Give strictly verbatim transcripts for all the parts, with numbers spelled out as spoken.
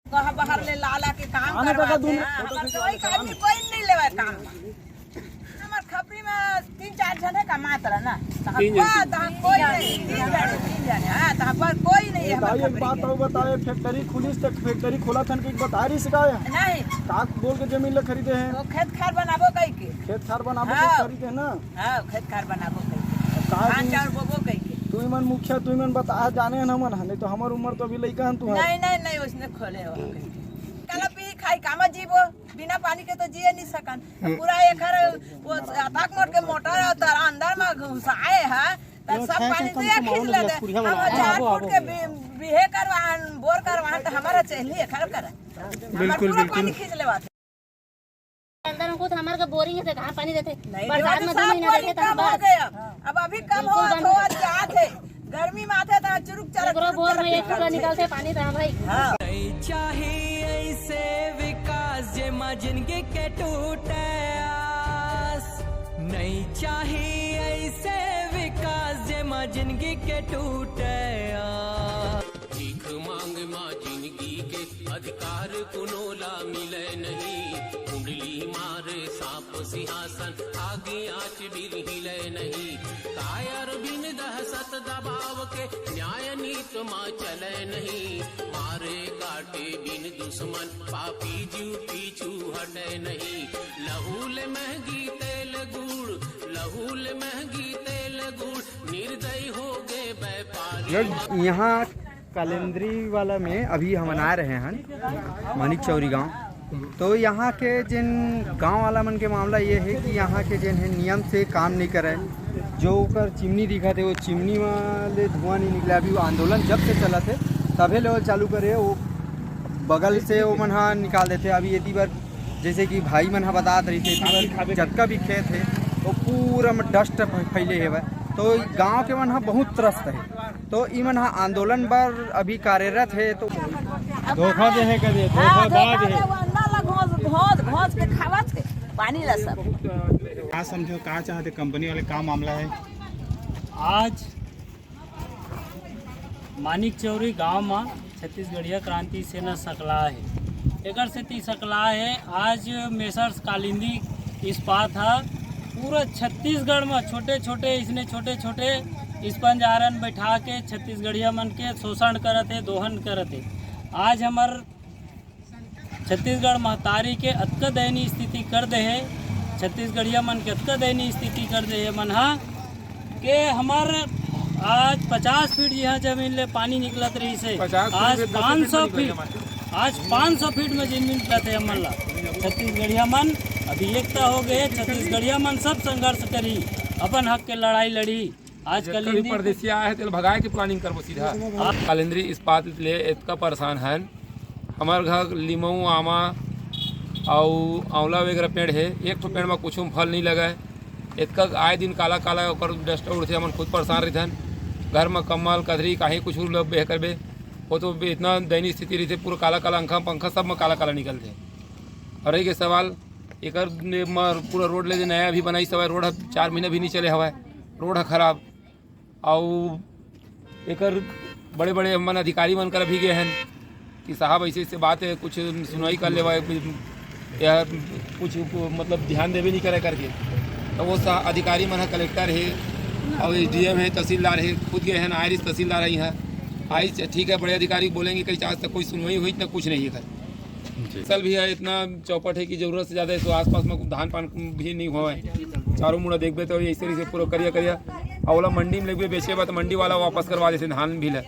कहा बाहर ले ला ला के काम आने करवाते हैं। हमर तो वही काम में कोई नहीं लेवे काम। हमर खपरी में तीन चार झन है कमात रहा ना। तहाँ तीन झन। कोई, तहाँ कोई नहीं, तीन जने, तीन जने, हाँ, तहाँ पर कोई नहीं है हमर भाई, एक खपरी बात के। और बताए, फैक्ट्री खुलिस त फैक्ट्री खोला थन कि बता रही सिकाए? नहीं। का बोल के जमीन ल खरीदे हैं? वो खेत खार बनाबो कही के। खेत खार बनाबो हाँ। कही खरीदे हैं ना? हाँ, खेत खार बनाबो कही के। का धान जी? चाउर बोबो कही के। तू ही मन मुखिया, तू ही मन बता जाने हैं ना मन, नहीं तो हमर उम्र तो अभी लइका हन तू है। नहीं, नहीं, नहीं, उसने खोले हो कही के। काला पी खाई कामा जीबो, बिना पानी के तो जिए नहीं सकन। हम्म। पूरा एकर वो अताक मोट के मोटर और तारा अंदर में घुसाए है, त सब पानी तो खींच लेते। अब झाड़ फूट के बि-, बिहे करवाहन, बोर करवाहन, त हमारा चहली एकर कर। बिल्कुल, पूरा बिल्कुल। पानी खींच लेवा थे। अंदर में कुछ हमारे के बोरिंग है, धान पानी देते। नहीं, बरसात में दो महीना देते, तो बस। अब अभी कम हो, हो जात है। गर्मी में आथे त चुरुक चरक, एकरो बोर में एक टुकड़ा निकलथे पानी त भाई। हाँ। नहीं चाही ऐसे विकास जेमा जिंदगी के टूटे आस। नहीं चाही ऐसे विकास जेमा जिंदगी के टूटे आस। भीख मांग मा जिंदगी के अधिकार कोनो ला मिले नहीं। कुंडली मारे सांप सिंहासन, आगी आंच बिन हिले नहीं। कायर बिन दहशत दबाव के, न्याय नीत मा चले नहीं। मारे काटे बिन दुश्मन, पापी जीव पीछू हटे नहीं। लहू ले महंगी तेल गुड़, लहू ले महंगी तेल गुड़, निर्दयी हो गए व्यापारी। यहाँ कालिंद्री वाला में अभी हमन आ रहे हैं मानिक चौरी गांव। तो यहाँ के जिन गांव वाला मन के मामला ये है कि यहाँ के जिन है नियम से काम नहीं करे, जो ओकर चिमनी दिखत है वो चिमनी वाले धुआं नहीं निकले। अभी वो आंदोलन जब से चलत है तभे ले वो चालू करे, वो बगल से वो मन हा निकाल देते। अभी एती बर जैसे कि भाई मन हा बतात रही थे, एती बर जतका भी खेत है वो पूरा में डस्ट फैले हेवय, तो गांव के मन हा बहुत त्रस्त है। तो इमन ह आंदोलन बर अभी कार्यरत हे। तो धोखा दे हे कदे, हाँ, धोखा धोखाबाज हे। वो अंडा ला घोंस, घोंस, घोंस के खावत हे पानी ला सब। का समझो, का चाहते कंपनी वाले, का मामला है? आज मानिक चौरी गांव म छत्तीसगढ़िया क्रांति सेना सकलाय हे। एकर सेती सकलाय हे, आज मेसर्स कालिंदी इस्पात ह पूरा छत्तीसगढ़ म छोटे-छोटे, इसने छोटे-छोटे स्पंज आयरन बैठा के छत्तीसगढ़िया मन के शोषण करत हे, दोहन करत हे। आज हमर छत्तीसगढ़ महतारी के अतका दयनीय स्थिति कर दे हे, छत्तीसगढ़िया मन के अतका दयनीय स्थिति कर दे हे मन ह, के हमर आज पचास फीट जिहाँ जमीन ले पानी निकलत रहिस हे, पचास फीट आज में दस पाँच सौ फीट, फीट निकल गया। आज पाँच सौ फीट में जमीन निकलत हे हमन ला। छत्तीसगढ़िया मन अभी एकता हो गए, छत्तीसगढ़िया मन सब संघर्ष करी, अपन हक के लड़ाई लड़ी। आज जेकर भी कालिंदी परदेसिया आए हे, तेला भगाए के planning करबो सीधा। आप कालिंद्री इस्पात ले एतका परेशान हन, हमर घर लीमऊ, आमा अउ आंवला वगैरह पेड़ हे, एक ठो पेड़ म कुछू फल नहीं लगय। एतका आए दिन काला काला ओकर dust उड़थे, हमन खुद परेशान रहिथन। घर म कम्बल, कथरी, काहीं कुछू ल बेह करबे, वो तो इतना दयनीय स्थिति रहिथे, पूरा काला काला, अंखा पंखा सब म काला काला निकलथे। अउ रहि गे सवाल एकर ने म पूरा road ले जे नया अभी बनाइस हवय, road ह चार महीना भी नहीं चले हवय, road ह खराब। अउ एकर बड़े-बड़े हमन अधिकारी मन करा भी गे हन कि साहब ऐसे-ऐसे बात है, कुछ सुनवाई कर लेवा, या कुछ मतलब ध्यान देबे नहीं करे करके। तो वो सा-, अधिकारी मन ह कलेक्टर हे अउ एसडीएम हे, तहसीलदार हे, खुद गे हन, आए रिहिस तहसीलदार ह इहाँ, आइस ठीक है, बड़े अधिकारी बोलेंगे कहीं, आज तक कोई सुनवाई होइस ना कुछ नहीं एकर। जी। फसल भी है इतना चौपट है कि जरूरत से ज्यादा इसको आसपास में धान पान भी नहीं हुआ है। चारों मुड़ा देखबे तो ऐसे, ऐसे पूरा करिया करिया। अउ ओला मंडी में लेगबे बेचे बा तो मंडी वाला वापस करवा देथे धान भी ले।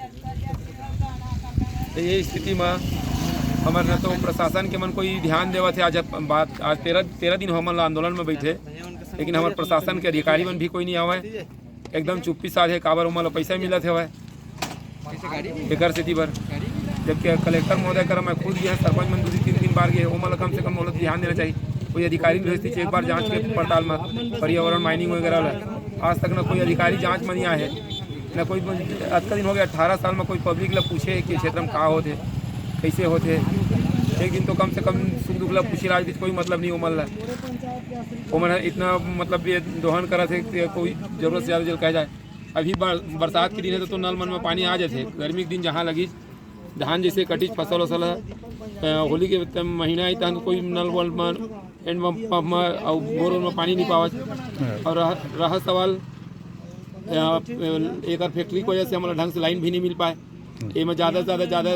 तो ये स्थिति में हमर न तो प्रशासन के मन कोई ध्यान देवत है। आज बात, आज तेरह, तेरह दिन हमन ला आंदोलन में बैठे, लेकिन हमर प्रशासन के अधिकारी मन भी कोई नहीं आवे। एकदम चुप्पी साध हे, काबर ओमन ल पइसा मिलत हवय एकर सेती बर। जबकि कलेक्टर महोदय करा मैं खुद गया, सरपंच मन दू तीन तीन बार गए, ओमन ल कम से कम ओला ध्यान देना चाहिए। कोई अधिकारी भी होइस एक बार जांच के पड़ताल में पर्यावरण माइनिंग वगैरह ला, आज तक न कोई अधिकारी जांच में नहीं आए हे, न कोई। अतका दिन हो गया, अठारह साल में कोई पब्लिक ला पूछे कि क्षेत्र में का होथे, कैसे होथे। एक दिन तो कम से कम सुख दुख ला पूछे, आज कोई मतलब नहीं ओमन ला। ओमन ह इतना मतलब ये दोहन करत हे कि कोई जरूरत से ज्यादा जल कह जाए। अभी बर-, बरसात के दिन है तो, तो नल मन में पानी आ जाथे। गर्मी के दिन जहाँ लगी धान जैसे कटिस फसल वसल ह, अ, होली के त-, महीना आई तहन कोई नल वल म, हैंड पंप, पंप म अउ बोर म पानी नहीं पावत। और रह, रहा सवाल, अ, एकर फैक्ट्री की वजह से हमला ढंग से लाइन भी नहीं मिल पाए। एमा ज़्यादा से ज़्यादा, ज़्यादा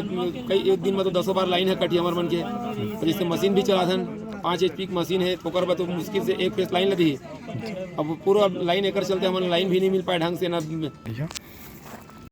कई एक दिन में तो दसों बार लाइन है कटी हमर मन के। जैसे मशीन भी चलाथन, पाँच एचपी की मशीन है, ओकर बर तो मुश्किल से एक फेस लाइन लगी। अब पूरा लाइन एकर चलते हमन लाइन भी नहीं मिल पाए ढंग से ना। भैया,